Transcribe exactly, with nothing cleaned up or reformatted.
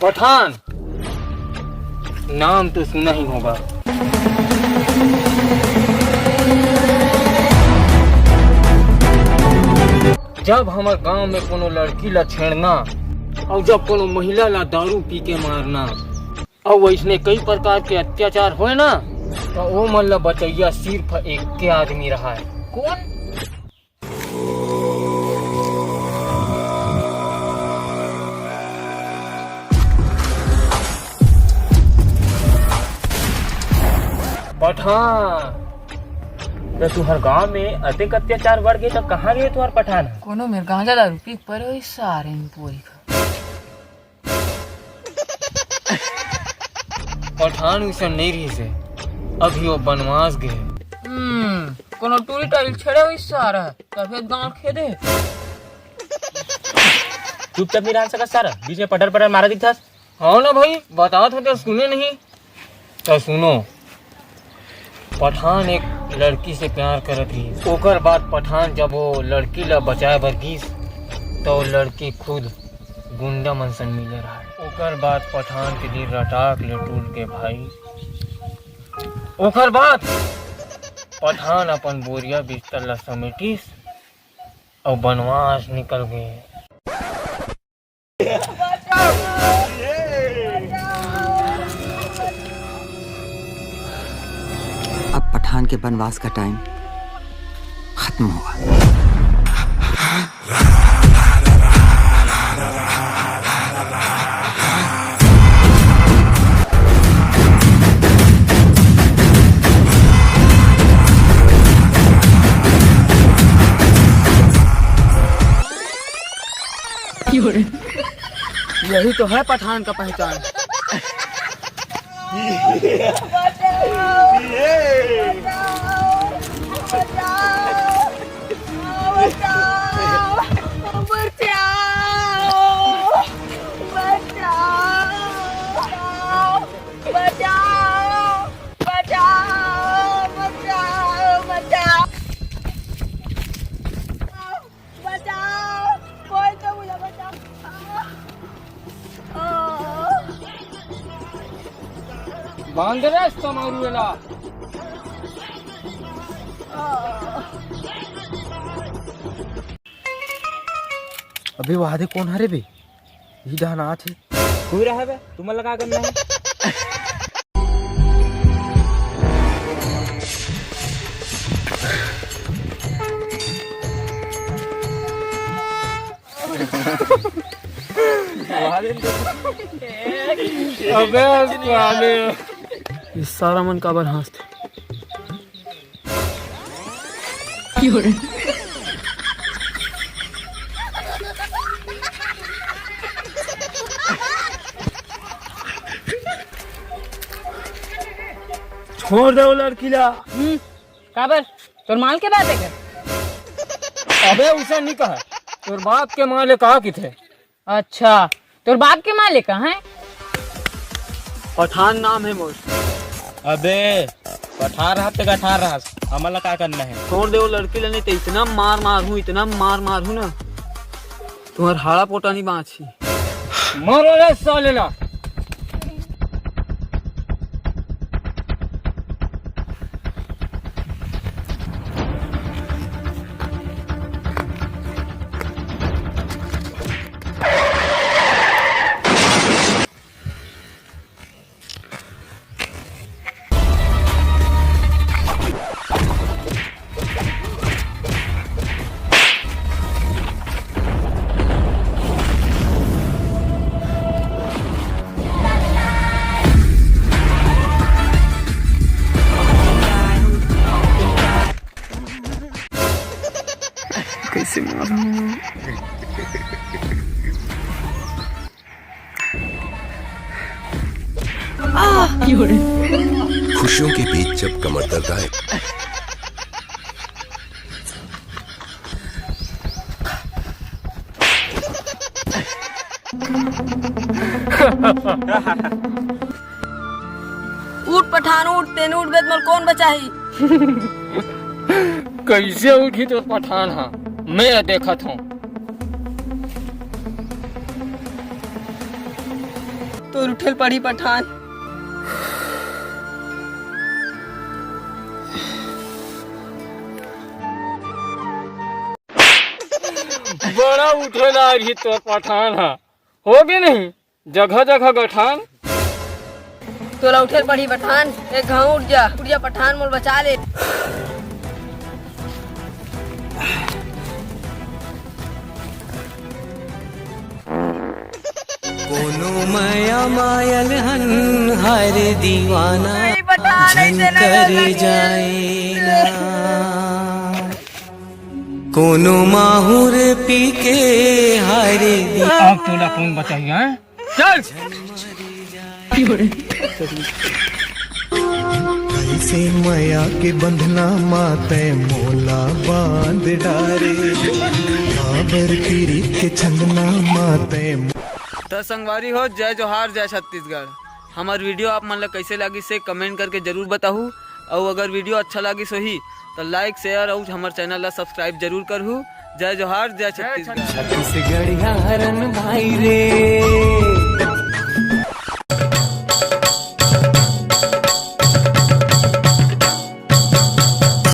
पठान, नाम तो सुना ही होगा। जब हमर गांव में कोनो लड़की ला छेड़ना, अउ जब कोनो महिला ला दारू पी के मारना, अउ वैसने कई प्रकार के अत्याचार होए ना, तो ओ मन ला बचैया सिर्फ एक के आदमी रहा है। कौन? पठान। तो तुहर गांव में अतेक अत्याचार बढ़ गए, तो कहाँ गए तुहर पठान? कोनो मेर गांजा दारू पी के परे होही सारे में पोरी खा। पठान वैसन नहीं रहिस हे, अभी वो बनवास गए। हम्म, कोनो टूरी टारी छेड़े होही सारा, तभे गांव खेदे। चुपचाप नहीं रह सकत सारा, बीच में पटर पटर मारा दिखथस। हाँ ना भाई, बतात हों त सुने नहीं। तो सुनो, पठान एक लड़की से प्यार करत रहिस। ओकर बाद पठान जब वो लड़की ला बचाए बर गिस, तो वो लड़की खुद गुंडा मन सन मिले रहा। ओकर बाद पठान के दिल रटाक ले टूट गे भाई। ओकर बाद पठान अपन बोरिया बिस्तर ला समेटिस अउ बनवास निकल गे। अब पठान के बनवास का टाइम खत्म हुआ। यही तो है पठान का पहचान। बचाओ, कोई तो मुझे बचाओ। बांध रे समारू एला। अबे वहा दे, कोन हरे बे? इही डहन आत हे। कोई रहा बे, तुमन ला का करना है? अबे साले। ये सारा मन काबर हाँसथे? छोड़ दे वो लड़की ला। हम्म, काबर? तोर माल के बात है का? अबे उसे नहीं कहा, तोर बाप के माल है कहा किथे? अच्छा, तोर बाप के मालिक हैं? पठान नाम है मोर। अबे, पठान रहत ते गठान रहस, हमन ला का करना है? छोड़ दे वो लड़की ला, नहीं तो इतना मार मारहूँ, इतना मार मारहूँ ना, तुम्हार हाड़ा पोटा नहीं बाँचही। मारो रे साले ला। कैसे मारूं? खुशियों के बीच जब कमर दर्द आए। उठ पठान उठ, तेन उठ बेद मल कौन बचाही? कैसे उठी तो पठान हा, मैं देखत हूँ। तोर उठेल पड़ी पठान। बड़ा उठेल आ रही तोर पठान हा। होगे नहीं, जगह जगह गठान। तोला उठेल पड़ी पठान, एक घाव उठ जा, उठ जा पठान, मोल बचा ले। कोनो मया मायल हन हर दीवाना, नहीं पठान, झन ऐसे नहीं कर लगे। जाए ना। कोनो माहुर पी के हर दी- अब तोला कौन बचाई, हैं? चल। कैसे मया के बंधना मा तै मोला बांध डारे, काबर पीरित के छंदना मा तै। त संगवारी हो, जय जोहार, जय छत्तीसगढ़। हमर वीडियो आप मन ला कैसे लागिस से कमेंट करके जरूर बताहू, अउ अगर वीडियो अच्छा लागिस होही त लाइक, शेयर अउ हमर चैनल ला सब्सक्राइब जरूर करहू। जय जोहार, जय छत्तीसगढ़। छत्तीसगढ़िया हरन भाई रे।